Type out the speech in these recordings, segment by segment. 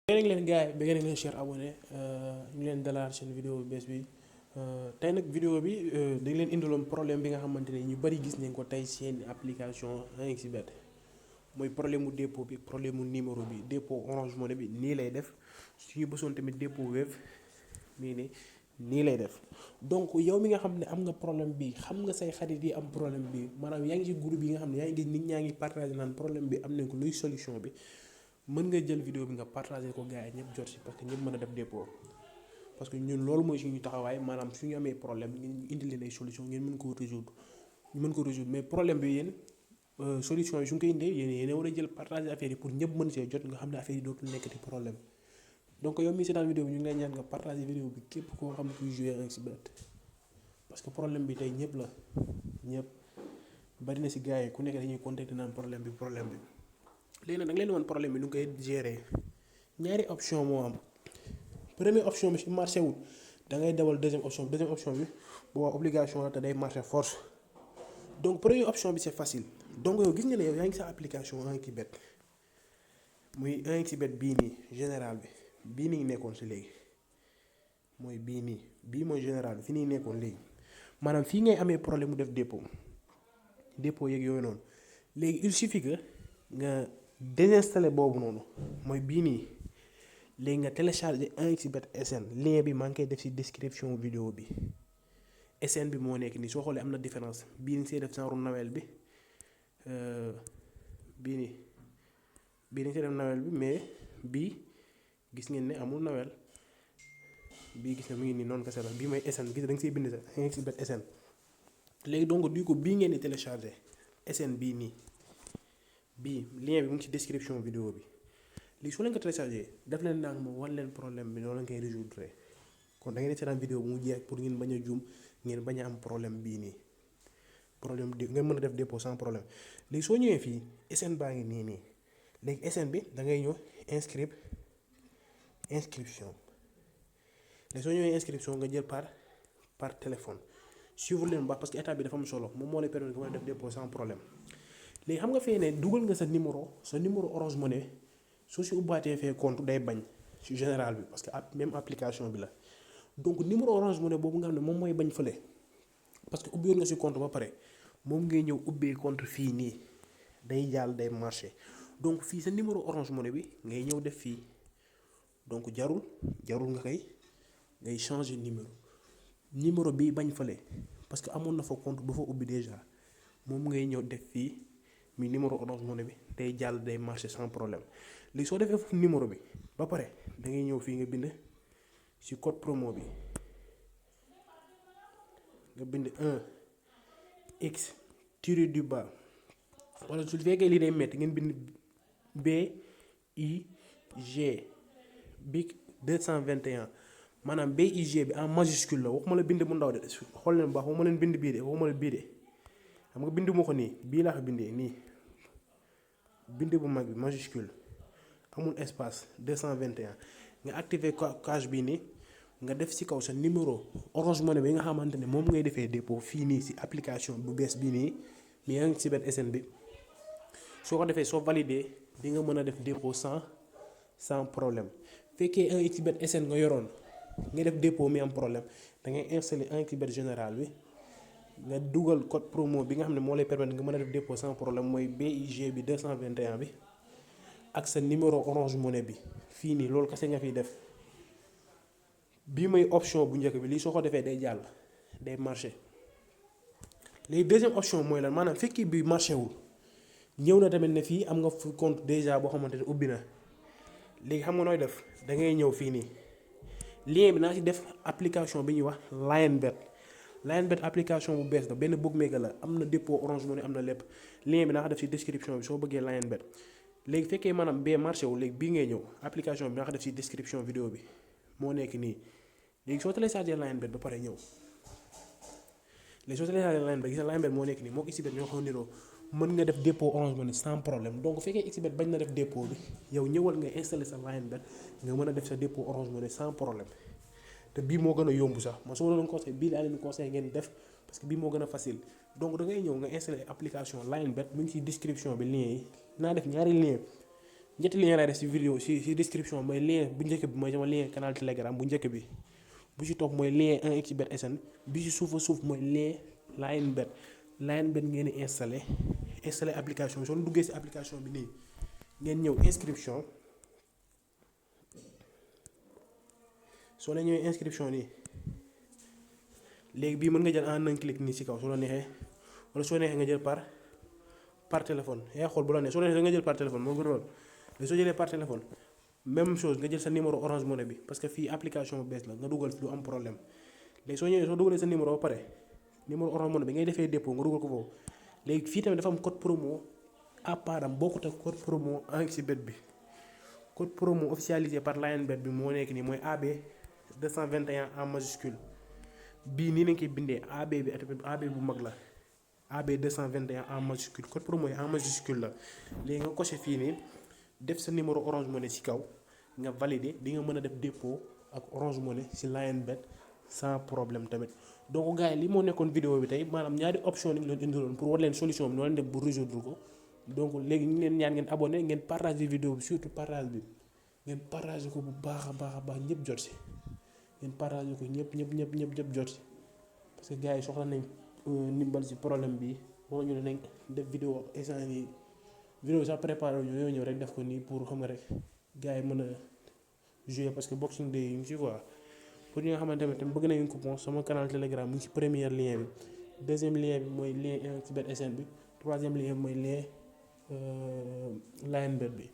bëgg nañ leen gars yi bëgg nañ leen cher abonné ñu leen dalaat seen vidéo bu bees bi tey nag vidéo bi dañ leen indiloon problème bi nga xamante ne ñu bari gis nañ ko tey seen application AXBET mooy problème mu dépôt bi problème mu numéro bi dépôt Orange Money bi nii lay def suñu bësoon tamit dépôt Wave nii lay def. donc yow mi nga xam ne am nga problème bi xam nga say xarit yi am problème bi maanaam yaa ngi ci groupe yi nga xam ne yaa ngi gis nit ñaa ngi partagé naan problème bi am nañ ko luy solution bi mën nga jël vidéo bi nga partagé ko gars yi ñëpp jot si parce que ñëpp mën a def dépôt parce que ñun loolu mooy suñu taxawaay maanaam suñu amee problème ñu indi leen ay solution ngeen mën ko résoudre ñu mën ko résoudre mais problème bi yéen solution yi su ñu koy indee yéen war a jël partagé affaire yi pour ñëpp mën see jot nga xam ne affaire yi dootul nekkati problème donc yow mii seetaan vidéo bi ñu ngi lay ñaan nga partagé vidéo bi képp koo xam ne kuy jouer AXBET parce que problème bi tey ñëpp la ñëpp bari na si gars yi ku nekk dañuy contacter naan problème bi léegi nag da nga leen woon problème bi nu koy gérer ñaari option moo am première option bi si marché wul da ngay dawal deuxième option bi boobaa obligation la te day marché force donc première option bi c'est facile donc yow gis nga ne yow yaa ngi sa application AXBET muy AXBET bii nii général bi bii mi ngi nekkoon si léegi mooy bii mooy général bi fi nii nekkoon léegi maanaam fii ngay amee problème mu def dépôt yeeg yooyu noonu léegi il suffit que nga désinstaller boobu noonu mooy bii nii léegi nga télécharger AXBET SN lien bi maa ngi koy def ci description vidéo bi SN bi moo nekk nii soo xoolee am na différence bii ni see def genre nawel bi bii ni see def nawel bi mais bii gis ngeen ne amul nawel bii gis na mu ngi nii noonu kese la bii mooy SN gis da nga siy bind sax AXBET SN léegi donc du ko bii ngeen di télécharger SN bii nii bii lien bi mu ngi ci description vidéo bi léegi soo leen ko téléchargé def leen naan ma wan leen problème bi noonu la koy résoudre kon da ngeen di seetaan vidéo bu mu jeex pour ngeen bañ a juum ngeen bañ a am problème bii nii problème di ngeen mën a def dépôt sans problème léegi soo ñëwee fii SN baa ngi nii léegi SN bi da ngay ñëw inscription léegi soo ñëwee inscription nga jël par téléphone suivre leen bu baax parce que état bi dafa am solo moom moo lay permettre nga mën a def dépôt sans problème. léegi xam nga fee ne dugal nga sa numéro Orange Money soo si ubbaatee fee compte day bañ ci général bi parce que même application bi la donc numéro Orange Money boobu nga xam ne moom mooy bañ fële parce que ubbi woon nga si compte ba pare moom ngay ñëw ubbee compte fii nii day jàll day marché donc fii sa numéro Orange Money bi ngay ñëw def fii donc jarul nga ngay changer numéro bi bañ fële parce que amoon na fa compte bu fa ubbi déjà moom ngay ñëw def fii. mi numéro Orange Money bi day jàll day marché sans problème léegi soo defee foofu numéro bi ba pare da ngay ñëw fii nga bind ci code promo bi nga bind 1x tiré du bas wala su fekkee lii day metti ngeen bind BIG BIC 221 maanaam BIG bi en majuscule la waxuma la bind bu ndaw de xool leen baax waxuma leen bind bii de waxuma la bii de xam nga bind moo ko nii bii laa ko bindee nii bind bu mag bi majuscule amul espace 221 nga activer cage bii nii nga def ci kaw sa numéro Orange Money bi nga xamante ne moom ngay defee dépôt fii nii ci application bu bees bii nii mi AXBET SN bi soo ko defee soo validé di nga mën a def dépôt sans problème fekkee AXBET SN nga yoroon nga def dépôt mi am problème da ngay installer AXBET général bi. nga dugal code promo bi nga xam ne moo lay permettre nga mën a def dépôt sans problème mooy BIG bi 221 bi ak sa numéro Orange Money bi fii nii loolu kese nga fiy def bii mooy option bu njëkk bi lii soo ko defee day jàll day marché léegi deuxième option mooy lan maanaam fekki bi marché wul ñëw na tamit ne fii am nga fu compte déjà boo xamante ne ubbi na léegi xam nga nooy def da ngay ñëw fii nii lien bi naa ci def application bi ñuy wax LionBet application bu bees la benn bookmaker la am na dépôt Orange Money am na lépp lien bi naa ko def ci description bi soo bëggee LionBet léegi fekkee maanaam bee marché wu léegi bii ngay ñëw application bi naa ko def ci description vidéo bi moo nekk nii léegi soo téléchargé LionBet ba pare ñëw léegi soo téléchargé LionBet gis nga LionBet moo nekk nii moo AXBET ñoo xaw niroo mën nga def dépôt Orange Money sans problème donc fekkee AXBET bañ na def dépôt bi yow ñëwal nga installé sa LionBet nga mën a def sa dépôt Orange Money sans problème. te bii moo gën a yomb sax man su ma doon conseil bii laa leen conseil ngeen def parce que bii moo gën a facile donc da ngay ñëw nga installer application LionBet mu ngi ci description bi lien yi naa def ñaari lien ñetti lien lay def ci vidéo ci description mooy lien bu njëkk bi mooy sama lien canal Telegram bu njëkk bi. bu ci topp mooy lien 1xBet SN bi ci suuf a suuf mooy lien Lionbet ngeen di installé application bi soo duggee ci application bi nii ngeen ñëw inscription soo leen ñëwee inscription nii léegi bii mën nga jël en un clic nii ci kaw su la neexee wala soo neexee nga jël par téléphone yaa xool bu la neex soo neexee nga jël par téléphone moo gën a lool léegi soo jëlee par téléphone même chose nga jël sa numéro Orange Money bi parce que fii application bu bees la nga dugal fi du am problème léegi soo ñëwee soo dugalee sa numéro ba pare numéro Orange Money bi ngay defee dépôt nga dugal ko foofu léegi fii tamit dafa am code promo à part am bokkut ak code promo 1xBet bi code promo officialisé par Lionbet bi moo nekk nii mooy AB 221 en majuscule bii nii lañ koy bindee AB bu mag la AB 221 en majuscule code promo yi en majuscule la léegi nga coché fii nii def sa numéro Orange Money ci kaw nga validé di nga mën a def dépôt ak Orange Money ci Lionbet sans problème tamit donc gars yi li moo nekkoon vidéo bi tey maanaam ñaari option lañ leen indiloon pour war leen solution bi noo leen def bu résoudre ko donc léegi ñu leen ñaan ngeen abonné ngeen partager vidéo bi surtout partage bi ngeen partager ko bu baax a baax ñëpp jot ci ngeen partager ko ñëpp jot ci parce que gars yi soxla nañ ndimbal ci problème bi moo ñu ne nañ def vidéo instant yi vidéo sax préparé ñoo ñëw rek def ko nii pour xam nga rek gars yi mën a jouer parce que Boxing Day yi ngi ci quoi pour ñi nga xamante ne tamit bëgg nañu coupon sama canal Telegram mu ngi ci premier lien bi deuxième lien bi mooy lien 1xBet SN bi troisième lien bi mooy lien Lionbet bi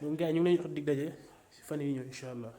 donc gars yi ñu ngi leen jox dig daje ci fan yi ñëw incha allah.